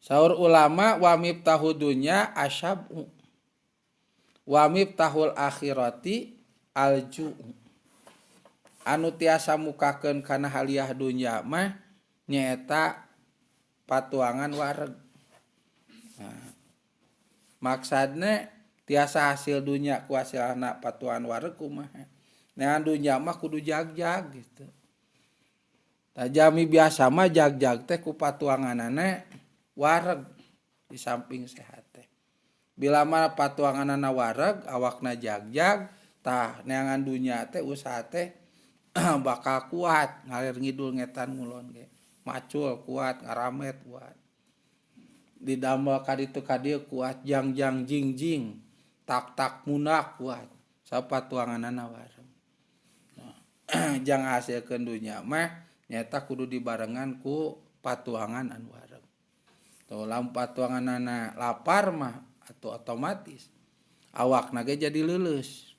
Saur ulama wa miftahu dunya asyabu wa miftahul akhirati alju. Anu tiasa mukakeun kana haliah dunya mah nyaeta patuangan wareg. Nah, maksadna tiasa hasil dunya ku hasilna patuangan wareg kumaha? Neangan dunya mah kudu jagjag gitu. Tah jami biasa mah jagjag teh ku patuanganana wareg di samping sehat teh. Bila mana patuanganana wareg awakna jagjag, tah neangan dunya teh usaha teh bakal kuat ngalir ngidul ngetan ngulon ge. Macul kuat, ngaramet kuat. Didamel ka ditu ka dieu kuat, jang-jang jing-jing, tak-tak munak kuat. Sapatuanganana wareg. Nah, jang hasilkeun dunya mah nyaeta kudu dibarengan ku patuangan anu wareg. Tuh lamun patuanganana lapar mah atau otomatis awakna ge jadi leuleus.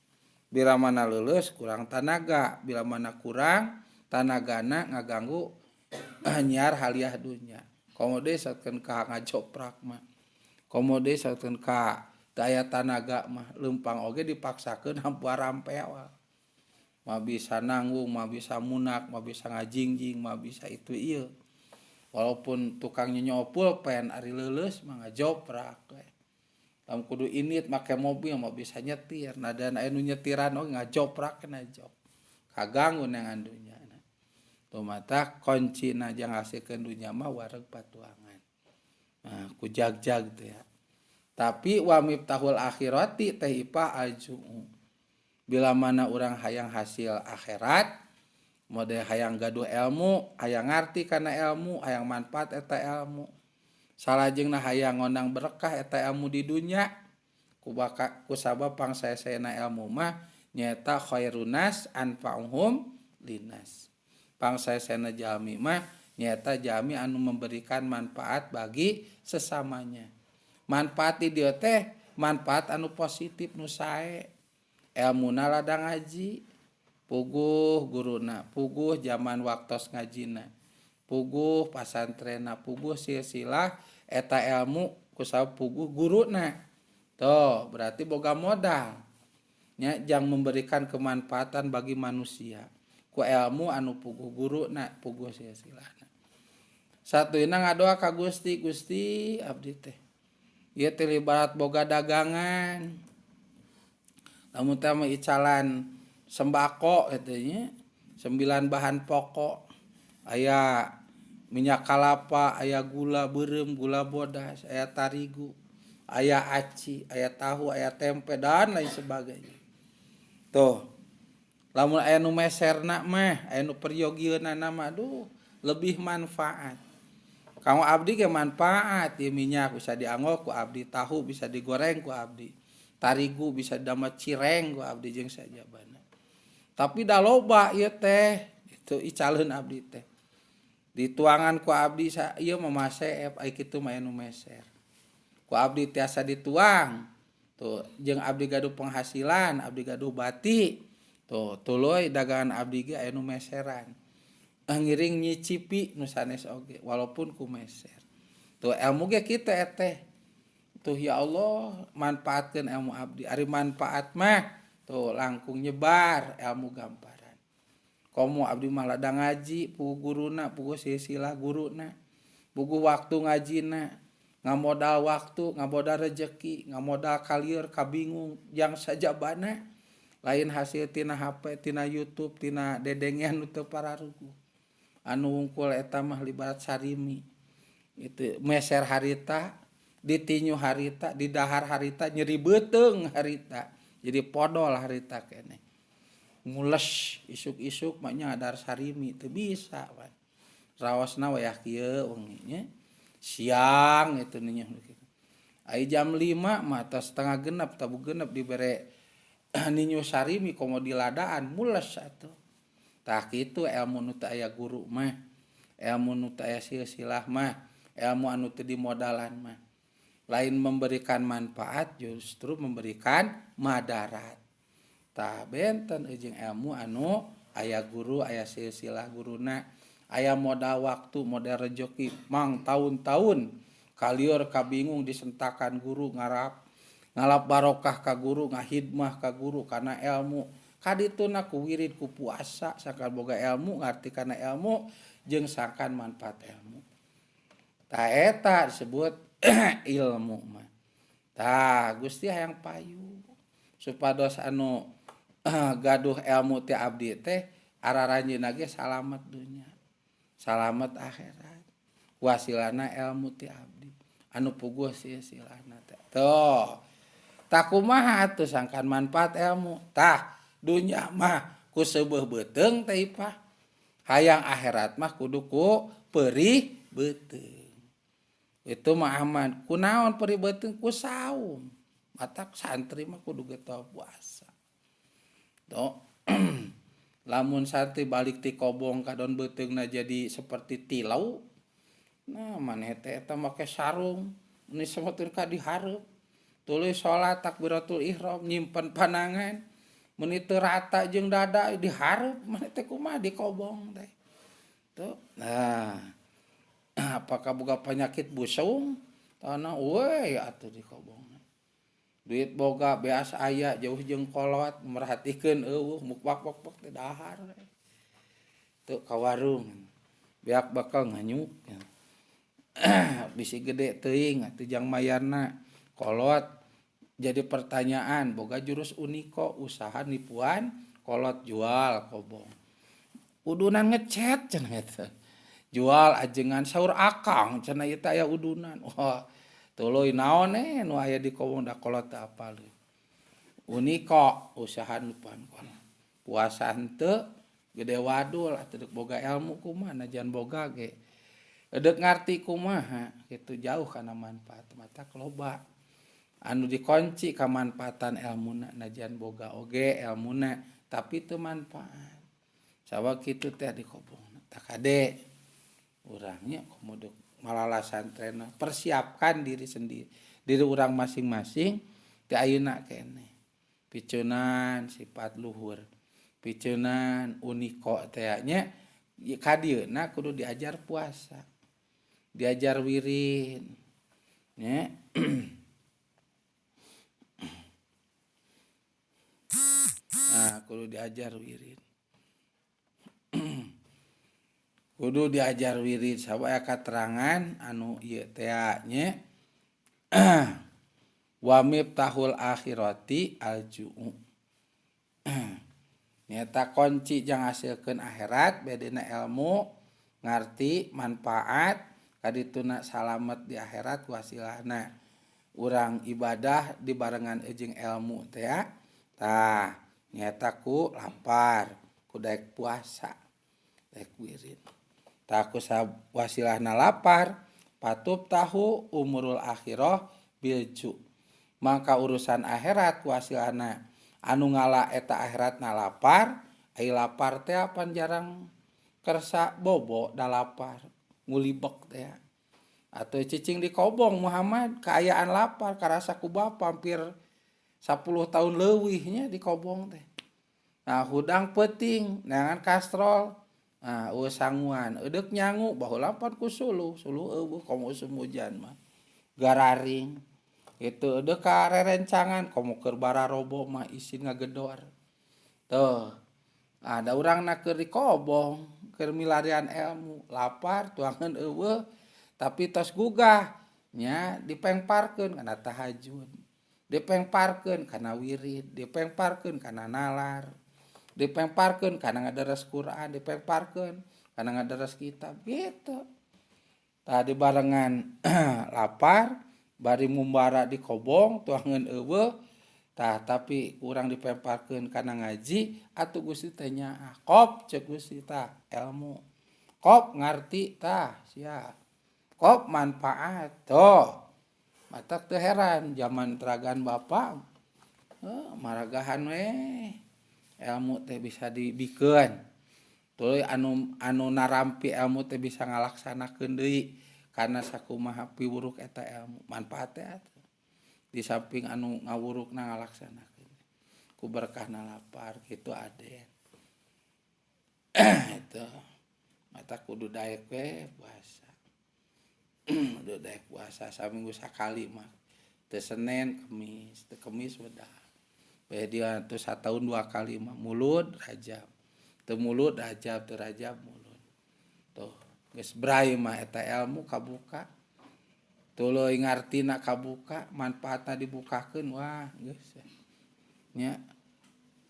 Bila mana leuleus kurang tanaga, bila mana kurang tanagana ngaganggu nyiar haliah dunya. Komo deui sakeun ka ngajoprak mah. Komo deui sakeun ka daya tanaga mah leumpang oge dipaksakeun hampura rampea. Mah bisa nanggung, mah bisa munak, mah bisa ngajingjing, mah bisa itu ieu. Walaupun tukang nyonyo pulpen ari leuleus mah ngajoprak we. Lamun kudu init make mobil mah bisa nyetir, nah dan aya nu nyetiran oge ngajoprak kena jok. Kaganggu neangan dunya. Tuh mata kuncina jang hasilkeun dunya mah wareg patuangan. Nah, ku jagjag teh ya. Tapi wa miftahul akhirati teh ipa alju'u. Bila mana urang hayang hasil akhirat, model hayang gaduh ilmu, hayang ngarti kana ilmu, hayang manfaat eta ilmu. Salajengna hayang ngondang berkah eta ilmu di dunya, ku baka ku sabab pangsae-saena ilmu mah nyaeta khairunas anfa'uhum linnas. Pangsae-saena jalmi mah nyaeta jalmi anu memberikan manfaat bagi sesamanya. Manfaat di dieu teh manfaat anu positif nu sae. Elmuna ladang ngaji, puguh guruna, puguh zaman waktos ngajina, puguh pasantrena, puguh silsilah eta ilmu kusabab puguh guruna. Tuh, berarti boga modal. Nya jang memberikan kemanfaatan bagi manusia. Ku ilmu anu puguh guruna, puguh silsilahna. Satuyna ngadoa ka Gusti, Gusti abdi teh. Ieu teh ibarat boga dagangan. Lamun teh mah icalan sembako kitu nya, 9 bahan pokok. Aya minyak kalapa, aya gula beureum, gula bodas, aya tarigu, aya aci, aya tahu, aya tempe dan lain sebagainya. Tuh. Lamun aya nu meserna mah, aya nu peryogieunana mah aduh lebih manfaat. Kanggo abdi ge manfaat, ieu minyak bisa dianggo ku abdi, tahu bisa digoreng ku abdi. Tarigu bisa damel cireng ku abdi jeung sajabana. Tapi da loba ieu teh, itu icaleun abdi teh. Dituangan ku abdi sa ieu mah maseep ai kitu mah aya nu meser. Ku abdi tiasa dituang. Tuh jeung abdi gaduh penghasilan, abdi gaduh bati. Tuh tuluy dagangan abdi ge aya nu meseran. Ngiring nyicipi nu sanes oge walaupun ku meser. Tuh ilmu ge kitu eteh. Tuh ya Allah manfaatkeun ilmu abdi. Ari manfaat mah tuh langkung nyebar ilmu gamparan. Komo abdi mah ladang ngaji, puguh guruna, puguh silsilah guruna, puguh waktu ngajina, ngamodal waktu, ngamodal rejeki, ngamodal kalieur kabingung jang sajabana lain hasil tina HP, tina YouTube, tina dedengean nu teu pararuguh. Anu wungkul eta mah libarat sarimi. Itu meser harita, ditinju harita, didahar harita, nyeri beuteung harita. Jadi podol harita keneh. Ngules isuk-isuk mah nya ngadahar sarimi teu bisa wan. Raosna wayah kieu wengi nya. Siang itu nya. Ai jam 5 mah tos setengah genep tabu genep dibere ninyu sarimi komo diladaan mules atuh. Tah kitu ilmu nu teu aya guru mah, ilmu nu teu aya silsilah mah, ilmu anu teu dimodalan mah. Lain memberikan manfaat justru memberikan madarat. Tah benten jeung ilmu anu aya guru, aya silsilah guruna, aya modal waktu, modal rejeki mang tahun-tahun Kalieur kabingung disentakan guru ngarap ngalap barokah ka guru ngahidmah ka guru kana ilmu. Kadituna ku wirid ku puasa sangkan boga ilmu ngarti kana ilmu jeung sangkan manfaat ilmu. Tah eta disebut ilmu mah. Tah Gusti hayang payu supados anu gaduh ilmu ti abdi teh araranjeunna ge salamet dunya, salamet akhirat. Wasilana ilmu ti abdi anu puguh silsilahna teh. Tuh. Tah kumaha atuh sangkan manfaat ilmu? Tah dunya mah ku seubeuh beuteung teh ipah. Hayang akhirat mah kudu ku perih beuteung. Itu mah aman. Kunaon perih beuteung? Ku saum. Matak santri mah kudu getol puasa. Tuh. Lamun santri balik ti kobong kadon beuteungna jadi seperti tilau. Nah, maneh teh eta make sarung, ini semetin ka dihareup. Tuluy salat takbiratul ihram nyimpen panangan. Mun teu rata jeung dada dihareup maneh teh kumaha di kobong teh. Tuh. Nah, apakah boga penyakit busung? Tanah we atuh di kobong. Duit boga beas aya jauh jeung kolot merhatikeun eueuh mukbak-bak teh dahar. Tuh ka warung. Beak bakal nganyuk. Bisi gede teuing atuh jang mayarna kolot. Jadi pertanyaan boga jurus uniko usaha nipuan kolot jual kobong. Udunan ngecet cenah eta. Jual ajengan saur akang cenah ieu teh aya udunan. Wah, tuluy naon nu aya di kobong da kolot teu apal. Uniko usaha nipuan kolot. Puasa henteu gede wadul atuh deuk boga ilmu kumaha najan boga ge. Deuk ngarti kumaha kitu jauh kana manfaat mata loba. Anu dikunci kamanfaatan ilmuna najan boga oge ilmuna tapi teu manfaat. Sawa kitu teh di kobong. Tah kade urangnya komo deuk malala santrena persiapkan diri sendiri, diri urang masing-masing ti ayeuna keneh. Piceunan sifat luhur, piceunan uniko teh nya ka dieuna kudu diajar puasa, diajar wirid nya. Nah, kudu diajar wirid. Kudu diajar wirid sabab aya katerangan anu ieu teh nya. Wa miftahul akhirati alju'u. Nyata kunci jang hasilkeun akhirat bedena ilmu ngarti manfaat kadituna salamet di akhirat wasilahna. Urang ibadah dibarengan jeung ilmu teh ya. Tah nyata ku lapar, ku daek puasa, daek wirid. Tah ku wasilahna lapar, patub tahu umurul akhirah bilju. Maka urusan akhirat wasilahna anu ngala eta akhiratna lapar, ai lapar teh apan jarang kersa bobo da lapar, ngulibek teh. Atau cicing di kobong Muhammad kaayaan lapar karasa ku bapa hampir 10 tahun leuwihnya di kobong teh. Nah, hudang peuting neangan kastrol. Nah, eueuh sanguan, eudeuk nyangu baheula pan ku suluh, suluh eueuh komo usum hujan mah. Gararing. Itu eudeuk ka rerencangan komo keur bararobo mah isin ngagedor. Tuh. Ada urangna keur di kobong, keur milarian ilmu, lapar tuangan eueuh tapi tos gugah nya dipengparkeun kana tahajud. Dipengparkeun kana wirid, dipengparkeun kana nalar, dipengparkeun kana ngadaras Quran, dipengparkeun kana ngadaras kitab gitu. Tah dibarengan lapar, bari mumbara di kobong tuangan eueuh, tah tapi urang dipengparkeun kana ngaji atuh Gusti teh nyaah. Kop ceuk Gusti tah ilmu. Kop ngarti tah sia. Kop manfaat tuh. Matak teu heran zaman teragan bapa maragahan we ilmu teh bisa dibikeun. Tuluy anu narampi ilmu teh bisa ngalaksanakeun deui kana sakumaha piwuruk eta ilmu manfaat teh atuh. Di samping anu ngawurukna ngalaksanakeun ku berkahna lapar kitu aden. Itu mata kudu daek we puasa. Udah daek puasa saminggu sakali mah. Teu Senin Kemis, teu Kemis udah. Bae dia tuh satahun 2 kali mah, Mulud Rajab. Teu Mulud Rajab, teu Rajab Mulud. Tuh, geus bray mah eta ilmu kabuka. Tuluy ngartina kabuka, manfaatna dibukakeun, wah geus nya.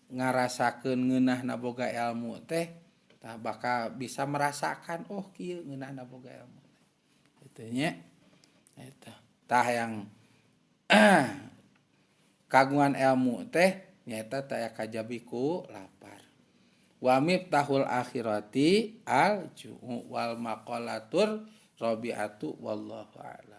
Ngarasakeun ngeunahna boga ilmu teh, tah bakal bisa merasakan, oh kieu ngeunahna boga ilmu teh. Kitu nya. Eta. Tah yang kagungan ilmu teh nyaeta taya kajabi ku lapar. Wa miftahul akhirati al ju'u wal maqalatur rabi'atu wallahu a'lam.